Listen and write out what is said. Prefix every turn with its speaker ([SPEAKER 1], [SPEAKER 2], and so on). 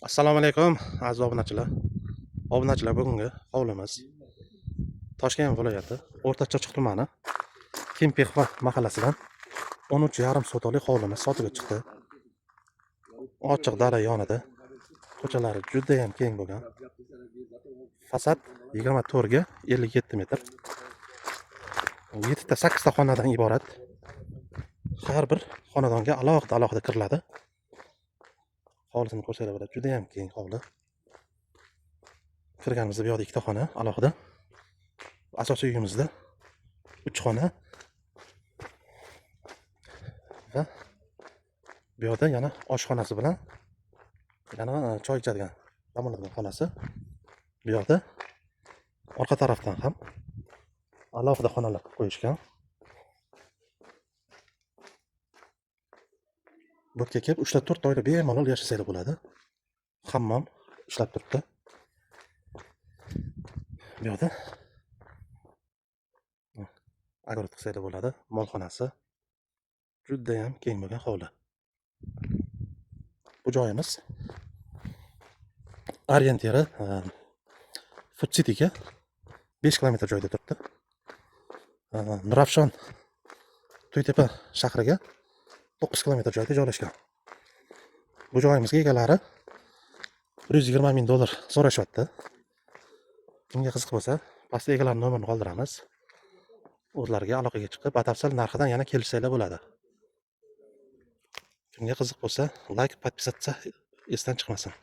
[SPEAKER 1] Assalomu alaykum, aziz obunachilar. Obunachilar, bugungi hovlimiz Toshkent viloyati O'rta Chirchiq tumani Kempexva mahallasidan 13,5 sotixli hovlimiz sotuvga chiqdi. Ochiq dala yonida, ko'chalari juda ham keng bo'lgan. Fasad 24 ga 57 metr. 7 ta 8 ta xonadan iborat. Har bir xonadonga alohida alohida kiriladi. Hovlisini ko'rsanglar bo'ladi, juda ham keng hovli. Kirganimizda bu yoqda ikkita xona alohida. Asosiy uyimizda 3 xona va bu yoqda yana oshxonasi bilan yana choy ichadigan, dam oladigan xonasi. Bu yoqda orqa tarafdan ham alohida xonalar qilib qo'yishgan. Bu yerga kelib 3 ta 4 oila bemalol yashasanglar bo'ladi. Hammom ishlab turibdi. Bu yoqda огород qilsanglar bo'ladi. Molxonasi judayam keng bo'lgan hovli. Bu joyimiz orientiri Food Cityga 5 kilometr joyda turibdi. Nurafshon To'ytepa shahriga 9 kilometr joyda joylashgan. Bu joyimizga egalari 120 ming dollar so'rashyapti. Kimga qiziq bo'lsa, pastda egalarining nomerini qoldiramiz. O'zlariga aloqaga chiqib, batafsil narxidan yana kelishsanglar bo'ladi. Kimga qiziq bo'lsa, layk, подписаться esdan chiqmasin.